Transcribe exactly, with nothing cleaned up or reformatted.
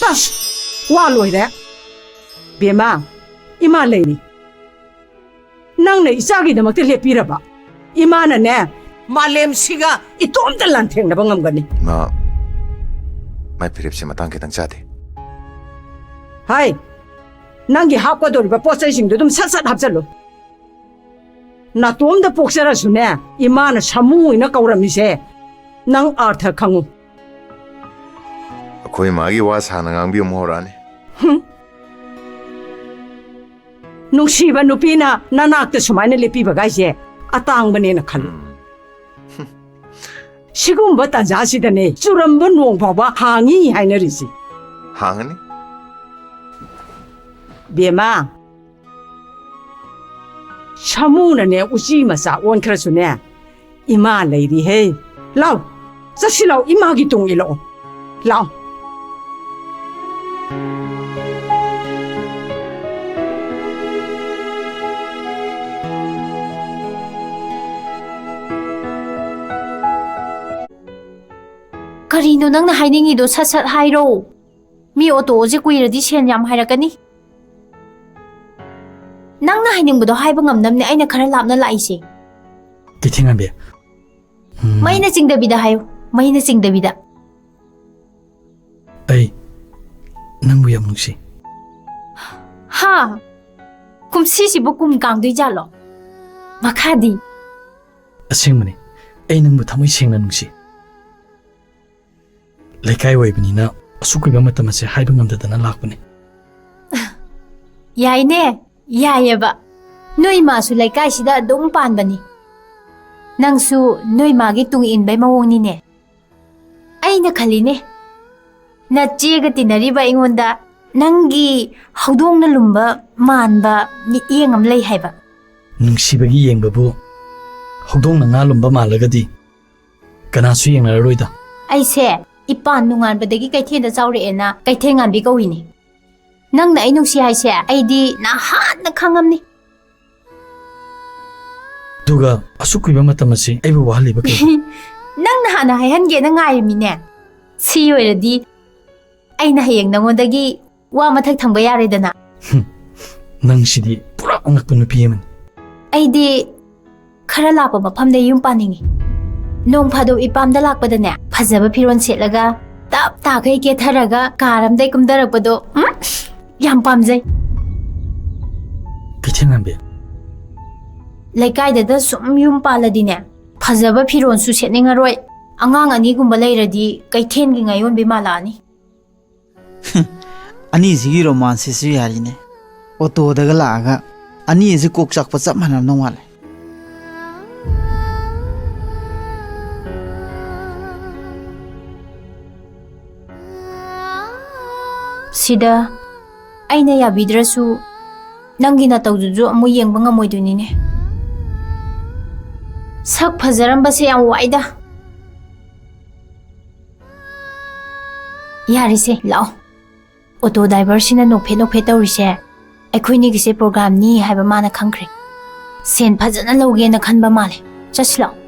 Touch! ꯋꯥ ꯂꯣꯏꯔꯦ꯫ ꯕꯦꯝꯃ, ꯏꯃꯥ ꯂꯩꯔꯤ꯫ ꯅꯪꯅ ꯏꯆꯥꯒꯤꯗꯃꯛꯇ ꯂꯦꯞꯄꯤꯔꯕ? ꯏꯃꯥꯅꯅꯦ, ꯃꯥꯂꯦꯝꯁꯤꯒ ꯏꯇꯣꯝꯇ ꯂꯥꯟꯊꯦꯡꯅꯕ ꯉꯝꯒꯅꯤ꯫ ꯃꯥ, ꯃꯥꯏ ꯐꯤꯔꯦꯞꯁꯦ ꯃꯇꯥꯡ ꯈꯤꯇꯪ ꯆꯥꯗꯦ꯫ ꯍꯥꯏ, ꯅꯪꯒꯤ ꯍꯥꯞꯀꯗꯧꯔꯤꯕ ꯄꯣꯠ ꯆꯩꯁꯤꯡꯗꯣ ꯑꯗꯨꯝ ꯁꯠ ꯁꯠ ꯍꯥꯞꯆꯜꯂꯨ꯫ ꯅꯥꯇꯣꯝꯗ ꯄꯣꯛꯆꯔꯁꯨꯅꯦ, ꯏꯃꯥꯅ ꯁꯥꯃꯨ ꯍꯥꯏꯅ ꯀꯧꯔꯝꯃꯤꯁꯦ ꯅꯪ ꯑꯥꯔꯊ ꯈꯪꯉꯨ꯫ ꯑꯩꯈꯣꯏ ꯃꯥꯒꯤ ꯋꯥ ꯁꯥꯡꯅ ꯉꯥꯡꯕꯤꯌꯨ ꯑꯃꯨꯛ ꯍꯧꯔꯛꯑꯅꯤ꯫ ꯍꯨꯝ꯫ ꯅꯨꯡꯁꯤꯕ ꯅꯨꯄꯤꯅ ꯅꯅꯥꯛꯇ ꯁꯨꯃꯥꯏꯅ ꯂꯦꯞꯄꯤꯕꯒꯥꯏꯁꯦ ꯑꯇꯥꯡꯕꯅꯦꯅ ꯈꯜꯂꯨ꯫ ꯎꯝ꯫ ꯁꯤꯒꯨꯝꯕ ꯇꯥꯟꯖꯥꯁꯤꯗꯅꯦ ꯆꯨꯔꯝꯕ ꯅꯣꯡ ꯐꯥꯎꯕ ꯍꯥꯡꯉꯤ ꯍꯥꯏꯅꯔꯤꯁꯤ꯫ ꯍꯥꯡꯉꯅꯤ꯫ ꯕꯦꯝꯃ, ꯁꯥꯃꯨꯅꯅꯦ ꯎꯆꯤ ꯃꯆꯥ ꯑꯣꯟꯈ꯭ꯔꯁꯨꯅꯦ, ꯏꯃꯥ ꯂꯩꯔꯤꯍꯦ꯫ ꯂꯥꯎ, ꯆꯠꯁꯤ ꯂꯥꯎ, ꯏꯃꯥꯒꯤ ꯇꯨꯡ ꯏꯜꯂꯛꯑꯣ꯫ ꯂꯥꯎ꯫ ꯀꯔꯤꯅꯣ ꯅꯪꯅ ꯍꯥꯏꯅꯤꯡꯉꯤꯗꯣ? ꯁꯠ ꯁꯠ ꯍꯥꯏꯔꯣ꯫ ꯃꯤ ꯑꯣꯇꯣꯁꯦ ꯀꯨꯏꯔꯗꯤ ꯁꯦꯟ ꯌꯥꯝ ꯍꯥꯏꯔꯛꯀꯅꯤ꯫ ꯅꯪꯅ ꯍꯥꯏꯅꯤꯡꯕꯗꯣ ꯍꯥꯏꯕ ꯉꯝꯅꯕꯅꯦ ꯑꯩꯅ ꯈꯔ ꯂꯥꯞꯅ ꯂꯥꯛꯏꯁꯦ꯫ ꯀꯩꯊꯦꯜꯉꯥꯟꯕꯤ꯫ ꯎꯝ꯫ ꯃꯩꯅ ꯆꯤꯡꯗꯕꯤꯗ ꯍꯥꯏꯌꯨ, ꯃꯩꯅ ꯆꯤꯡꯗꯕꯤꯗ꯫ ꯑꯩ ꯅꯪꯕꯨ ꯌꯥꯝ ꯅꯨꯡꯁꯤ꯫ ꯍꯥ? ꯀꯨꯝꯁꯤꯁꯤꯕꯨ ꯀꯨꯝ ꯀꯥꯡꯗꯣꯏ ꯖꯥꯠꯂꯣ? ꯃꯈꯥꯗꯤ? ꯑꯁꯦꯡꯕꯅꯤ, ꯑꯩ ꯅꯪꯕꯨ ꯊꯃꯣꯏ ꯁꯦꯡꯅ ꯅꯨꯡꯁꯤ꯫ ꯂꯩꯀꯥꯏ ꯑꯣꯏꯕꯅꯤꯅ ꯑꯁꯨꯛ ꯀꯨꯏꯕ ꯃꯇꯝ ꯑꯁꯦ ꯍꯥꯏꯕ ꯉꯝꯗꯗꯅ ꯂꯥꯛꯄꯅꯤ꯫ ꯌꯥꯏꯅꯦ, ꯌꯥꯏꯌꯦꯕ꯫ ꯅꯣꯏ ꯃꯥꯁꯨ ꯂꯩꯀꯥꯏꯁꯤꯗ ꯑꯗꯨꯝ ꯄꯥꯟꯕꯅꯤ꯫ ꯅꯪꯁꯨ ꯅꯣꯏ ꯃꯥꯒꯤ ꯇꯨꯡ ꯏꯟꯕꯩ ꯃꯑꯣꯡꯅꯤꯅꯦ꯫ ꯑꯩꯅ ꯈꯜꯂꯤꯅꯦ, ꯅꯆꯦꯒ ꯇꯤꯟꯅꯔꯤꯕ ꯑꯩꯉꯣꯟꯗ ꯅꯪꯒꯤ ꯍꯧꯗꯣꯡꯅ ꯂꯨꯝꯕ ꯃꯥꯟꯕ ꯃꯤꯠꯌꯦꯡ ꯑꯃ ꯂꯩ ꯍꯥꯏꯕ꯫ ꯅꯨꯡꯁꯤꯕꯒꯤ ꯌꯦꯡꯕꯕꯨ ꯍꯧꯗꯣꯡꯅ ꯉꯥ ꯂꯨꯝꯕ ꯃꯥꯜꯂꯒꯗꯤ ꯀꯅꯥꯁꯨ ꯌꯦꯡꯅꯔꯔꯣꯏꯗ꯫ ꯑꯩꯁꯦ ꯏꯄꯥꯟ ꯅꯣꯡꯉꯥꯟꯕꯗꯒꯤ ꯀꯩꯊꯦꯜꯗ ꯆꯥꯎꯔꯛꯑꯦꯅ ꯀꯩꯊꯦꯜ ꯉꯥꯟꯕꯤ ꯀꯧꯏꯅꯦ꯫ ꯅꯪꯅ ꯑꯩ ꯅꯨꯡꯁꯤ ꯍꯥꯏꯁꯦ ꯑꯩꯗꯤ ꯅꯍꯥꯟꯅ ꯈꯪꯉꯝꯅꯤ꯫ ꯑꯗꯨꯒ ꯑꯁꯨꯛ ꯀꯨꯏꯕ ꯃꯇꯝ ꯑꯁꯤ ꯑꯩꯕꯨ ꯋꯥꯍꯜꯂꯤꯕ ꯀꯩꯒꯤꯅꯣ? ꯅꯪꯅ ꯍꯥꯟꯅ ꯍꯥꯏꯍꯟꯒꯦꯅ ꯉꯥꯏꯔꯤꯃꯤꯅꯦ꯫ ꯁꯤ ꯑꯣꯏꯔꯗꯤ ꯑꯩꯅ ꯍꯌꯦꯡ ꯅꯉꯣꯟꯗꯒꯤ ꯋꯥ ꯃꯊꯛ ꯊꯪꯕ ꯌꯥꯔꯦꯗꯅ꯫ ꯅꯪꯁꯤꯗꯤ ꯄꯨꯔꯥ ꯑꯉꯛꯄ ꯅꯨꯄꯤ ꯑꯃꯅꯤ꯫ ꯑꯩꯗꯤ ꯈꯔ ꯂꯥꯞꯄ ꯃꯐꯝꯗ ꯌꯨꯝ ꯄꯥꯅꯤꯡꯉꯤ꯫ ꯅꯣꯡ ꯐꯥꯗꯣꯛ ꯏꯄꯥꯝꯗ ꯂꯥꯛꯄꯗꯅꯦ, ꯐꯖꯕ ꯐꯤꯔꯣꯜ ꯁꯦꯠꯂꯒ ꯇꯞ ꯇꯥꯈꯩ ꯀꯦꯊꯔꯒ ꯀꯥꯔ ꯑꯝꯗꯩ ꯀꯨꯝꯊꯔꯛꯄꯗꯣ, ꯎꯝ, ꯌꯥꯝ ꯄꯥꯝꯖꯩ꯫ ꯀꯩꯊꯦꯜꯉꯥꯟꯕꯤ꯫ ꯂꯩꯀꯥꯏꯗꯗ ꯁꯨꯝ ꯌꯨꯝ ꯄꯥꯜꯂꯗꯤꯅꯦ, ꯐꯖꯕ ꯐꯤꯔꯣꯜꯁꯨ ꯁꯦꯠꯅꯤꯡꯉꯔꯣꯏ꯫ ꯑꯉꯥꯡ ꯑꯅꯤꯒꯨꯝꯕ ꯂꯩꯔꯗꯤ ꯀꯩꯊꯦꯜꯒꯤ ꯉꯥꯌꯣꯟꯕꯤ ꯃꯥꯜꯂꯛꯑꯅꯤ꯫ ꯑꯅꯤꯁꯤꯒꯤ ꯔꯣꯃꯥꯟꯁꯁꯤꯁꯨ ꯌꯥꯔꯤꯅꯦ꯫ ꯑꯣꯇꯣꯗꯒ ꯂꯥꯛꯑꯒ ꯑꯅꯤ ꯑꯁꯤ ꯀꯣꯛ ꯆꯥꯛꯄ ꯆꯞ ꯃꯥꯟꯅꯔꯝꯗꯧ ꯃꯥꯜꯂꯦ꯫ ꯁꯤꯗ ꯑꯩꯅ ꯌꯥꯕꯤꯗ꯭ꯔꯁꯨ ꯅꯪꯒꯤ ꯅꯇꯧꯗꯨꯁꯨ ꯑꯃꯨꯛ ꯌꯦꯡꯕ ꯉꯝꯃꯣꯏꯗꯣꯏꯅꯤꯅꯦ꯫ ꯁꯛ ꯐꯖꯔꯝꯕꯁꯦ ꯌꯥꯝ ꯋꯥꯏꯗ꯫ ꯌꯥꯔꯦꯁꯦ, ꯂꯥꯛꯑꯣ꯫ ꯑꯣꯇꯣ ꯗ꯭ꯔꯥꯏꯚꯔꯁꯤꯅ ꯅꯣꯛꯐꯦꯠ ꯅꯣꯛꯐꯦꯠ ꯇꯧꯔꯤꯁꯦ ꯑꯩꯈꯣꯏꯅꯤꯒꯤꯁꯦ ꯄ꯭ꯔꯣꯒ꯭ꯔꯥꯝꯅꯤ ꯍꯥꯏꯕ ꯃꯥꯅ ꯈꯪꯈ꯭ꯔꯦ꯫ ꯁꯦꯟ ꯐꯖꯅ ꯂꯧꯒꯦꯅ ꯈꯟꯕ ꯃꯥꯜꯂꯦ꯫ ꯆꯠꯁꯤ ꯂꯥꯛꯑꯣ꯫